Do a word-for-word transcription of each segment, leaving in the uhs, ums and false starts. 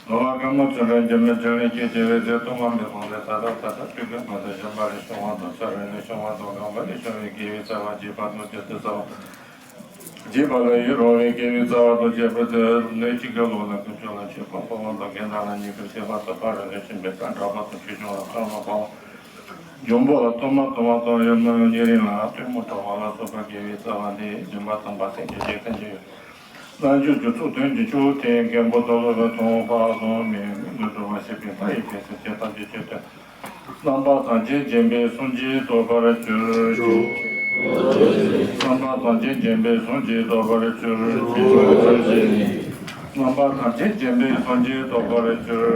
ནོར་བ་དཀར་མོ་ཚོན་ཁྲ་འགྱུར་མེད་འཕྲིན་ལས་ཀྱི་རྒྱལ་བའི་ཚལ། གཏོར་མ་མེ་ཕུང་ལས་ད་ལྟ་ད་ལྟ་སྤྲུལ་སྐུའི་མ་དེ་བཞེངས་པ་རེ་བྱུང་བ་དང་ས་རེ་ནས་བྱུང་བ་དང་གང་བ་ནས་བྱུང་བའི་དགེ་བའི་རྩ་བ་རྒྱས་པ་དང་བཅས་ཏེ་རྩ་བ་རྒྱས་པ་ལ་ཡུན་རིང་བའི་དགེ་བའི་རྩ་བ་དང་བཅས་པ་དེ་ལས་ཅི་དགེ་ལོ་ལ་ཀུན་སྤྱོད་ལ་མཆོད་པ་ཕུལ་བ་དང་དགེ་འདུན་ལ་བསྙེན་བཀུར་བྱེད་པ་དང་ཕ་རོལ་ཏུ་ཕྱིན་པའི་ས་འདྲ་པ་དང་ཆོས་སྐྱོང་ལ་ཁ་ལ་པ་འཇོམས་པ་ལ་གཏོར་མ་གཏོར་བ་དང་ཡུམ་ཉེ་རིང་ལ་སྟོན་མོ་གྲགས་པ་ལ་སོགས་པ་དགེ་བའི་རྩ་བ་འདི་སྦྱིན་པ་དང་བ་སེམས་ཀྱི་རྗེས་བསྟན་གྱི་ཡོད། རྣལ་འབྱོར་གྱི་ཚོགས་དོན་གྱི་མཆོག་དེ་མགོན་པོ་རྡོ་རྗེ་ལ་མཐོང་བ་སོགས་མི་མི་འགྲོ་བ་ཤེས་པའི་མཐའ་ཡས་པའི་སེམས་ཅན་ཐམས་ཅད་ཀྱི་དོན། རྣམ་པ་ཐམས་ཅད་མཁྱེན་པའི་སངས་རྒྱས་ཐོབ་པར་གྱུར་ཅིག་རྣམ་པ་ཐམས་ཅད་མཁྱེན་པའི་སངས་རྒྱས་ཐོབ་པར་གྱུར་ཅིག་རྣམ་པ་ཐམས་ཅད་མཁྱེན་པའི་སངས་རྒྱས་ཐོབ་པར་གྱུར་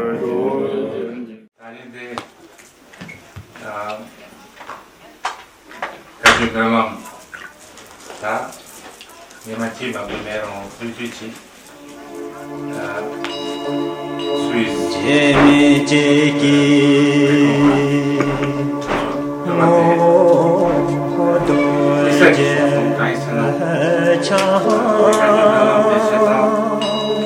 ཅིག་ད་རིང་འདི། ཨ། བཀའ་བརྒྱུད་སྨོན་ལམ། ད། ཉི་མ་གཅིག་མ་དགོས་མེད་རུང་ལྷུག་བརྗོད་ཅིག་ཨ། སུ་ཡིས། རྗེ་མི་གཅིག་གིས། ཨ་མ་དེ། ཨོ་རྡོ་རྗེ་ཕྱག་བཀའ་བརྒྱུད་སྨོན་ལམ་དེ་བྱེད་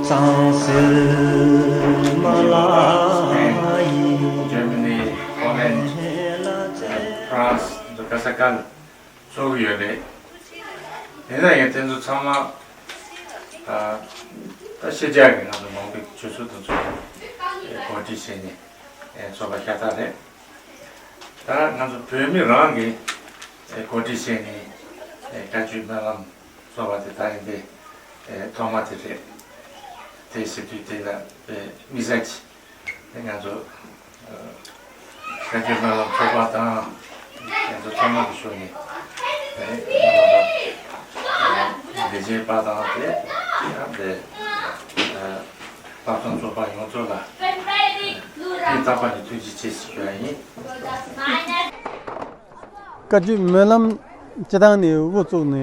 སྟངས། Germany, Holland, France, འདི་ག་ས་ག་ལ་ཚོགས་ཀྱི་ཡོད་རེད། ཡིན་ན་ཡང་དེ་ཚོ་ཚང་མ་ཨ། ད་ཕྱི་རྒྱལ་གྱི་ང་ཚོ་མང་པོའི་ཆོས་ཚོགས་དེ་ཚོ་གོ་སྒྲིག་བྱས་ནས་ཚོགས་པ་ཤ་སྟག་རེད། ད་ང་ཚོ་བོད་མི་རང་གིས་གོ་སྒྲིག་བྱས་ནས་བཀའ་བརྒྱུད་སྨོན་ལམ་ཚོགས་པ་དེ་ད་ཡིན་ཏེ་ཐོག་མ་དེ་རེད། དེ་བྱེད་དུས་དེ་ལ་དམིགས་བསལ་གྱིས་དེ་ང་ཚོ་བཀའ་བརྒྱུད་སྨོན་ལམ་ཚོགས་པ་དང་ང་ཚོ་ཚང་མ་གི་ཕྱོགས་ནས་དེ་ང་ཚོ་ལས་བྱེད་པ་དང་དེ་ཡང་དེ། བབ་བཟང་ཚོགས་པ་ཡོངས་རྫོགས་ལ་སྙིང་ཐག་པ་ནས་ཐུགས་རྗེ་ཆེ་ཞུ་ཞུ་ཡ་ཡིན། བཀའ་བརྒྱུད་སྨོན་ལམ་སྤྱི་བཏང་ནས་དབུ་བཙུགས་ནས་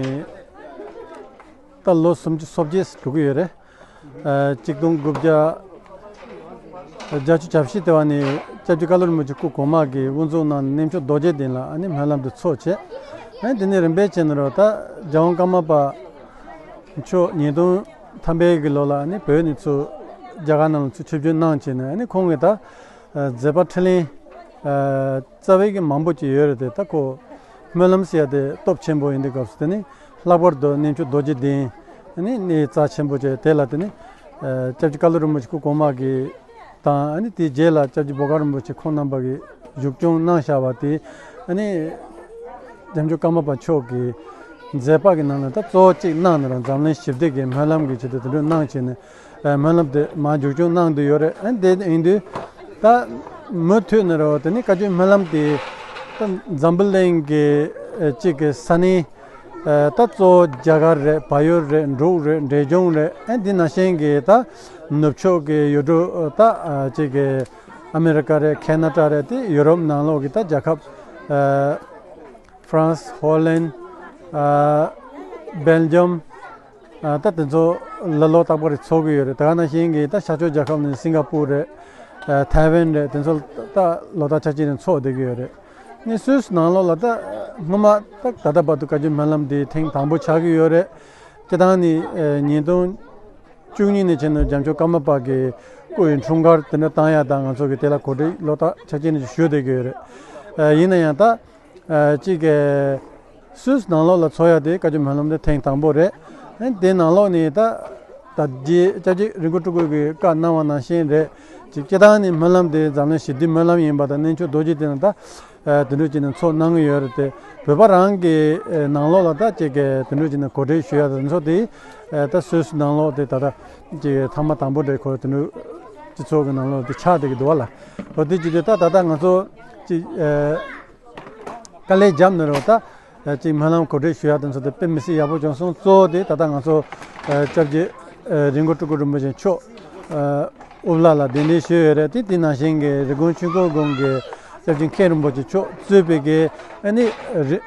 ད་ལོ་སུམ་ཅུ་སོ་བརྒྱད་འགྲོ་གི་ཡོད་རེད། ཨ། གཅིག་སྟོང་དགུ་བརྒྱ་བརྒྱད་ཅུ་གྱ་བཞི་དེ་བ་ནས་སྐྱབས་རྗེ་ཀ་ལོ་རིན་པོ་ཆེ་སྐུ་གོང་མ་གིས་དབུ་འཛུགས་གནང་ནས་གནས་མཆོག་རྡོ་རྗེ་གདན་ལ་ཨ་ནི་སྨོན་ལམ་དེ་ཚོགས་བྱས། ཨ་ནི་དེ་ནས་རིམ་པས་བྱས་ནས་རོ་ད་རྒྱལ་དབང་ཀརྨ་པ་མཆོག་ཉིས་སྟོང་ཐམ་པའི་གི་ལོ་ལ་ཨ་ནི་བོད་ནས་ཚུར་རྒྱ་གར་ནང་ལ་ཚུར་ཆིབས་བསྒྱུར་གནང་བྱས་ནས་ཨ་ནི་ཁོང་གིས་ད་མཛད་པ་འཕྲིན་ལས་རྩ་བའི་གི་མང་པོ་ཅིག་ཡོད་རེད་དེ། ད་ཁོ་སྨོན་ལམ་ཟེར་ཡ་དེ་སྟོབས་ཆེན་པོ་ཡིན་དུས་སྐབས་སུ་དེ་ནི་ལྷག་པར་དུ་གནས་མཆོག་རྡོ་རྗེ་གདན་ཨ་ནི་གནས་རྩ་ཆེན་པོ་བྱས་དེ་ལ་དེ་ནི་སྐྱབས་རྗེ་ཀ་ལོ་རིན་པོ་ཆེ་སྐུ་གོང་མ་གིས་དང་ཨ་ནི་དེའི་རྗེས་ལ་སྐྱབས་རྗེ་བོད་དཀར་རིན་པོ་ཆེ་ཁོང་རྣམ་པ་གིས་མཇུག་སྐྱོང་གནང་བཞག་པ་དེ་ཨ་ནི་རྒྱལ་མཆོག་ཀརྨ་པ་མཆོག་གིས་མཛད་པ་གི་ནང་ལ་ད་གཙོ་བོ་གཅིག་གནང་ནས་རང་འཛམ་གླིང་ཞི་བདེ་གི་སྨོན་ལམ་གྱི་ཆེད་དུ་དེ་འདྲ་གནང་བྱས་ནས་སྨོན་ལམ་དེ་མར་མཇུག་སྐྱོང་གནང་བསྡད་ཡོད་རེད། ཨ་ནི་དེ་ཡིན་དུས་ད་མུ་མཐུད་ནས་རོ་དེ་ནི་བཀའ་བརྒྱུད་སྨོན་ལམ་དེ་ད་འཛམ་བུ་གླིང་གི་གཅིག་གི་ས་གནས། ད་གཙོ་བོ་རྒྱ་གར་རེད། བལ་ཡུལ་རེད། འབྲུག་རེད། འབྲས་ལྗོངས་རེད། ཨ་འདི་ནང་བཞིན་གྱི་ད་ནུབ་ཕྱོགས་ཀྱི་ཡུལ་གྲུ་ད་ཅིག་གི་ཨ་མེ་རི་ཀ་རེད། ཁེ་ན་ཌ་རེད། དེ་ཡུ་རོབ་ནང་ལོགས་ཀྱི་ད་རྒྱལ་ཁབ་ཨ་ཧྥ་རན་སི། ཧོ་ལན། ཨ་སྦེལ་ཇམ། ཨ་ད་དེ་ཚོ་ལ་ལོ་རྟག་པར་ཚོགས་ཀྱི་ཡོད་རེད། ད་ག་ནང་བཞིན་གྱི་ད་ཤར་ཕྱོགས་རྒྱལ་ཁབ་ནས་སིང་ག་པུར་རེད། ཨ་ཐའེ་ཝན་རེད། དེ་ཚོ་ད་ལོ་ལྟར་ཆ་གཅིག་ནས་ཚོགས་བསྡད་ཀྱི་ཡོད་རེད། ནི་སུད་སི་ནང་ལོགས་ལ་ད་སྔོན་མ་ད་ད་ལྟ་བར་དུ་བཀའ་བརྒྱུད་སྨོན་ལམ་འདི་ཐེངས་དང་པོ་ཆགས་ཀྱི་ཡོད་རེད། སྤྱིར་བཏང་ནི་ཨེ་ཉིས་སྟོང་བཅུ་གཉིས་ནས་བྱས་ནས་རྒྱལ་མཆོག་ཀརྨ་པ་གི་སྐུ་ཡི་འཁྲུངས་སྐར་དེ་འདྲ་བཏང་ཡ་དང་ང་ཚོ་གི་དེ་ལ་གོ་སྒྲིག་ལོ་ལྟར་ཆ་རྐྱེན་ནས་ཞུ་བསྡད་ཀྱི་ཡོད་རེད། ཨེ་ཡིན་ན་ཡང་ད་ཨེ་གཅིག་གི་སུད་སི་ནང་ལོགས་ལ་ཚོགས་ཡ་དེ་བཀའ་བརྒྱུད་སྨོན་ལམ་དེ་ཐེངས་དང་པོ་རེད། ཨེ་དེ་ནང་ལོགས་ནས་ད་ད་རྗེ་སྐྱབས་རྗེ་རིན་པོ་སྤྲུལ་སྐུ་གིས་བཀའ་གནང་བ་ནང་བཞིན་རེད། ཅིག་སྤྱིར་བཏང་ནི་སྨོན་ལམ་དེ་འཛམ་གླིང་ཞི་བདེའི་སྨོན་ལམ་ཡིན་པ་དང་གནས་མཆོག་རྡོ་རྗེ་གདན་ལ་ད། ཨ་དེ་འདྲ་བྱས་ནས་ཚོགས་གནང་གི་ཡོད་རེད་དེ། བོད་པ་རང་གི་ཨ་ནང་ལོགས་ལ་ད་ཅིག་གི་དེ་འདྲ་བྱས་ནས་གོ་སྒྲིག་ཞུ་ཡ་དང་ཚོགས་དེ་ཨ་ད་སུད་སི་ནང་ལོགས་དེ་ད་ལྟ་ཅིག་ཐེངས་མ་དང་པོ་འདྲ་ཁོ་དེ་འདྲ་སྤྱི་ཚོགས་ཀྱི་ནང་ལོགས་དེ་ཆགས་བསྡད་ཀྱི་འདུག་བ་ལ། འོ་དེ་བྱས་དུས་ད་ད་ལྟ་ང་ཚོ་ཅིག་ཨ་དཀའ་ལས་བརྒྱབ་ནས་རོགས་ད་ ཅིག་སྨོན་ལམ་གོ་སྒྲིག་ཞུ་ཡག་དེ་ཚོ་དེ་དཔེ་མི་སྲིད་ཡག་པོ་བྱུང་སོང་། གཙོ་བོ་དེ་ད་ལྟ་ང་ཚོ་སྐྱབས་རྗེ་རི་མགོ་སྤྲུལ་སྐུ་རིན་པོ་ཆེ་མཆོག་དབུ་བླ་ལ་གདན་འདྲེན་ཞུས་ཡོད་རེད། དེ་དེ་ནང་བཞིན་གྱི་རི་ཀོན་ཆོས་འཁོར་དགོན་གྱི་སྐྱབས་རྗེ་མཁན་རིན་པོ་ཆེ་མཆོག་གཙོས་པའི་གི་ཨ་ནི་རི་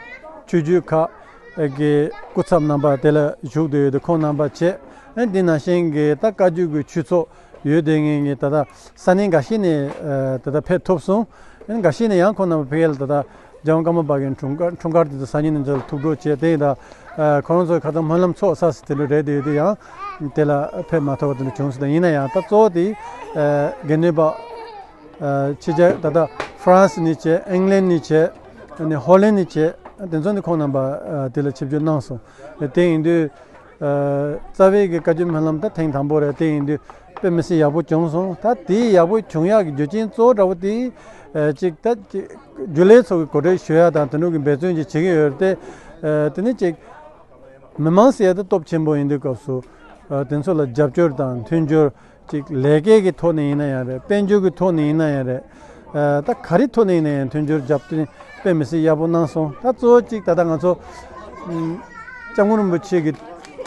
ཆོས་བརྒྱུད་ཁག་གི་སྐུ་ཚབ་རྣམ་པ་དེ་ལ་བཞུགས་བསྡད་ཡོད་དེ། ཁོང་རྣམ་པ་བཅས་ཨ་ནི་དེ་ནང་བཞིན་གྱི་ད་བཀའ་བརྒྱུད་ཀྱི་ཆོས་ཚོགས་ཡོད་དེ་ངེས་ངེས་ད་ལྟ་ས་གནས་འགའ་ཤས་ནས་ད་ལྟ་ཕེབས་ཐུབ་སོང་། ཨ་ནི་འགའ་ཤས་ནས་ཡང་ཁོང་རྣམ་པ་ཕ་གི་ལ་ད་ལྟ་རྒྱལ་དབང་ཀརྨ་པ་གི་འཁྲུངས་སྐར་འཁྲུངས་སྐར་དེ་ཚོ་སང་ཉིན་ནས་ཚོ་ལ་ཐུགས་སྤྲོ་བྱས། དེ་ཡིན་ད་ཁོ་རང་ཚོའི་ཁ་སང་སྨོན་ལམ་ཚོགས་ས་སི་དེ་འདྲ་རེད་དེ་ཡོད་དུས་ཡང་དེ་ལ་ཕེབས་མ་ཐུབ་པ་དེ་འདྲ་བྱུང་སོང་། ད་ཡིན་ན་ཡང་ད་གཙོ་བོ་དེ་དགེ་འདུན་པ་ཕྱི་རྒྱལ་ད་ལྟ་ཧྥ་རན་སི་ནས་བྱས། ཨིང་ལན་ནས་བྱས། ཨ་ནི་ཧོ་ལན་ནས་བྱས། དེ་ཚོ་ནས་ཁོང་རྣམ་པ་དེ་ལ་ཆིབས་བསྒྱུར་གནང་སོང་། དེ་ཡིན་དུས། རྩ་བའི་གི་བཀའ་བརྒྱུད་སྨོན་ལམ་ད་ཐེངས་དང་པོ་རེད། དེ་ཡིན་དུས་དཔེ་མི་སྲིད་ཡག་པོ་བྱུང་སོང་། ད་དེ་ཡག་པོ་བྱུང་ཡག་གི་རྒྱུ་རྐྱེན་གཙོ་བོ་འདྲ་བོ་དེ་ཅིག་ད་ཅིག་རྒྱུན་ལས་ཚོ་གི་གོ་སྒྲིག་ཞུ་ཡག་དང་དེ་འདྲ་གི་འབད་བརྩོན་ཅིག་བྱེད་ཀྱི་ཡོད་རེད་དེ། དེ་ནི་ཅིག་མི་མང་ཟེར་ཡག་ད་སྟོབས་ཆེན་པོ་ཡིན་དུས་སྐབས་སུ་དེ་ཚོ་ལ་རྒྱབ་སྐྱོར་དང་མཐུན་འགྱུར། ཅིག་ལས་ཀའི་གི་ཐོག་ནས་ཡིན་ན་ཡང་རེད། དཔལ་འབྱོར་གི་ཐོག་ནས་ཡིན་ན་ཡང་རེད། ཨ་ད་ག་རེ་ཐོག་ནས་ཡིན་ན་ཡང་མཐུན་འགྱུར་རྒྱབ་རྟེན་དཔེ་མི་སྲིད་ཡག་པོ་གནང་སོང་། ད་གཙོ་བོ་ཅིག་ད་ལྟ་ང་ཚོ་ཨམ་སྐྱབས་མགོན་རིན་པོ་ཆེ་གི་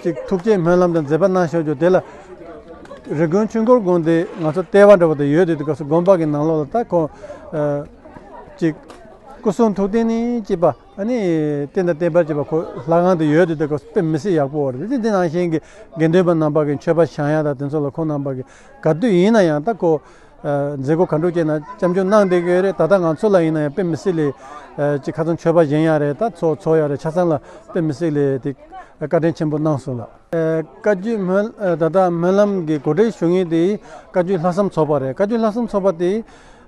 ཅིག་ཐུགས་བསྐྱེད་སྨོན་ལམ་དང་མཛད་པ་གནང་ཤོར་རྒྱུ་དེ་ལ་རི་ཀོན་ཆོས་འཁོར་དགོན་དེ་ང་ཚོ་ལྟེ་བ་འདྲ་བོ་དེ་ཡོད་དུས་དེ་སྐབས་སུ་དགོན་པ་གི་ནང་ལོགས་ལ་ད་ཁོ་ཨ་ཅིག་སྐུ་གསུང་ཐུགས་རྟེན་ནི་གཅིག་པ། ཨ་ནི་རྟེན་དང་བརྟེན་པར་བཅས་པ་ཁོ་ལྷ་ཁང་དུ་ཡོད་དུས་དེ་ཁོ་དཔེ་མི་སྲིད་ཡག་པོ་རེད། དེ་དེ་ནང་བཞིན་གྱི་དགེ་འདུན་པ་རྣམ་པ་གི་མཆོད་པ་བཤམས་ཡག་དང་དེ་ཚོ་ལ་ཁོང་རྣམ་པ་གི་ག་དུས་ཡིན་ན་ཡང་ད་ཁོ་ཨ་མཛད་སྒོ་ག་འདྲ་བྱས་ན་སྐྱབས་འཇུག་གནང་བསྡད་ཀྱི་ཡོད་རེད། ད་ལྟ་ང་ཚོ་ལ་ཡིན་ན་ཡང་དཔེ་མི་སྲིད་ལས་ཨ་ཅིག་ཁ་སང་མཆོད་པ་བཞེངས་ཡག་རེད། ད་ཚོགས་ཚོགས་ཡག་རེད། ཆ་ཚང་ལ་དཔེ་མི་སྲིད་ལས་དེ་བཀའ་དྲིན་ཆེན་པོ་གནང་སོང་ལགས། ཨ་བཀའ་བརྒྱུད་སྨོན་ཨ་ད་ལྟ་སྨོན་ལམ་གྱི་གོ་སྒྲིག་ཞུ་མཁན་དེ་བཀའ་བརྒྱུད་ལྷག་བསམ་ཚོགས་པ་རེད། བཀའ་བརྒྱུད་ལྷག་བསམ་ཚོགས་པ་དེ་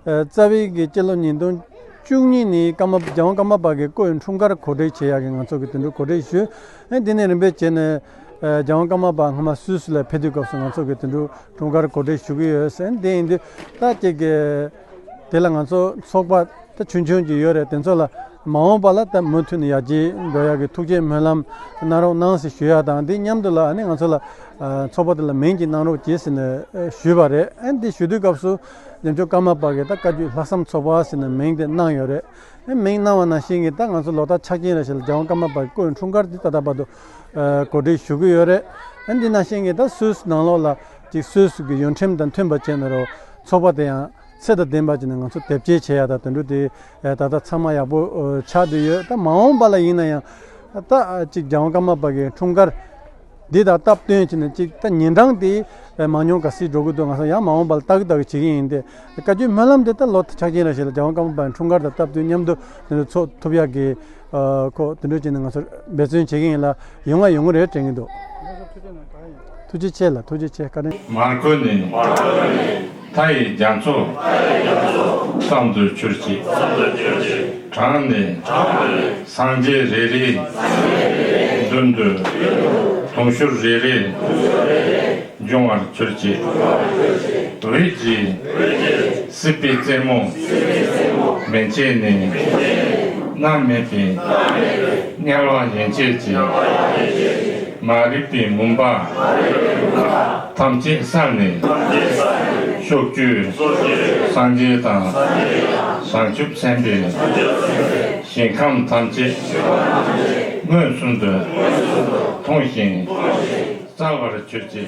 ཨ་རྩ་བའི་གི་སྤྱི་ལོ་ཉིས་སྟོང་བཅུ་གཉིས་ནས་ཀརྨ་རྒྱལ་དབང་ཀརྨ་པ་གི་སྐུའི་འཁྲུངས་སྐར་གོ་སྒྲིག་བྱེད་ཡག་གི་ང་ཚོ་གི་དེ་འདྲ་གོ་སྒྲིག་ཞུས། ཨ་དེ་ནས་རིམ་པས་བྱས་ནས་ཨ་རྒྱལ་དབང་ཀརྨ་པ་སྔ་མ་སུད་སི་ལ་ཕེབས་དུས་སྐབས་སུ་ང་ཚོ་གི་དེ་འདྲ་འཁྲུངས་སྐར་གོ་སྒྲིག་ཞུ་གི་ཡོད་ཟེར། དེ་ཡིན་དུས་ད་ཅིག་གི་དེ་ལ་ང་ཚོ་ཚོགས་པ་ད་ཆུང་ཆུང་ཅིག་ཡོད་རེད། དེ་ཚོ་ལ་མ་འོངས་པ་ལ་ད་མུ་མཐུད་ནས་ཡར་རྒྱས་འགྲོ་ཡག་གི་ཐུགས་བསྐྱེད་སྨོན་ལམ་གནང་རོགས་གནང་ཟེར་ཞུ་ཡག་དང་། དེ་མཉམ་དུ་ལ་ཨ་ནི་ང་ཚོ་ལ་ཨ་ཚོགས་པ་དེ་ལ་མིང་ཅིག་གནང་རོགས་གྱིས་ཟེར་ནས་ཨ་ཞུས་པ་རེད། ཨ་ནི་དེ་ཞུ་དུས་སྐབས་སུ་ཉམ་ཆུང་ཀརྨ་པ་གིས་ད་བཀའ་བརྒྱུད་ལྷག་བསམ་ཚོགས་པ་ཟེར་ནས་མིང་དེ་གནང་ཡོད་རེད། ཨ་མིང་གནང་བ་ནང་བཞིན་གྱི་ད་ང་ཚོ་ལོ་ལྟར་ཆ་རྐྱེན་རེ་བཞིན་ལ་རྒྱལ་དབང་ཀརྨ་པ་གི་སྐུའི་འཁྲུངས་སྐར་དེ་ད་ལྟ་བར་དུ་ཨ་གོ་སྒྲིག་ཞུ་གི་ཡོད་རེད། ཨ་འདི་ནང་བཞིན་གྱི་ད་སུད་སི་ནང་ལོགས་ལ་ཅིག་སུད་སི་གི་ཡོངས་ཁྲིམས་དང་མཐུན་པ་བྱས་ནས་རོ་ཚོགས་པ་དེ་ཡང་ཚད་དང་ལྡན་པ་བྱས་ནས་ང་ཚོ་དེབ་སྐྱེལ་བྱེད་ཡག་དང་དེ་འདྲ་དེ་ཨ་ད་ལྟ་ཚང་མ་ཡག་པོ་ཨ་ཆགས་བསྡད་ཡོད། ད་མ་འོངས་པ་ལ་ཡིན་ན་ཡང་ད་ཅིག་རྒྱལ་དབང་ཀརྨ་པ་གི་འཁྲུངས་སྐར་འདི་དང་སྟབས་བསྟུན་བྱས་ནས་ཅིག་ད་ཉིན་གྲངས་དེ་མང་ཉུང་ག་ཚོད་འགྲོ་གི་འདུག་ང་ཚོ་ཡང་མ་འོངས་པ་ལ་ལྟ་གི་ལྟ་གི་བྱེད་ཀྱི་ཡིན་ཏེ། བཀའ་བརྒྱུད་སྨོན་ལམ་དེ་ད་ལོ་ཆ་རྐྱེན་རེ་བཞིན་ལ་རྒྱལ་དབང་ཀརྨ་པའི་འཁྲུངས་སྐར་དང་སྟབས་བསྟུན་མཉམ་དུ་དེ་འདྲ་ཚོགས་ཐུབ་ཡག་གི་ཨ་ཁོ་དེ་འདྲ་བྱས་ནས་ང་ཚོ་འབད་བརྩོན་བྱེད་ཀྱི་ཡིན་ལ། ཡོང་བ་ཡོང་གི་རེད་དྲན་གྱི་འདུག་ཐུགས་རྗེ་ཆེ་ལ། ཐུགས་རྗེ་ཆེ། བཀའ་དྲིན། མར་ཁུ་ནི། མཐའ་ཡི་རྒྱ་མཚོ། གཏམ་དུ་གྱུར་ཅིག་དྲངས་ནས། སངས་རྒྱས་རེ་རེའི་མདུན་དུ། དུང་ཕྱུར་རེ་རེ་འབྱུང་བར་གྱུར་ཅིག་འོད་ཀྱིས་སྲིད་པའི་རྩེ་མོ་མན་ཆད་ནས། མནར་མེད་པའི་དམྱལ་བ་ཡན་ཆད་ཀྱི་མ་རིག་པའི་མུན་པ་ཐམས་ཅད་བསལ་ནས། ཕྱོགས་བཅུའི་སངས་རྒྱས་དང་བྱང་ཆུབ་སེམས་དཔའི་ཞིང་ཁམས་ཐམས་ཅད་མངོན་སུམ་དུ་མཐོང་ཞིང་། བརྩལ་བར་གྱུར་ཅིག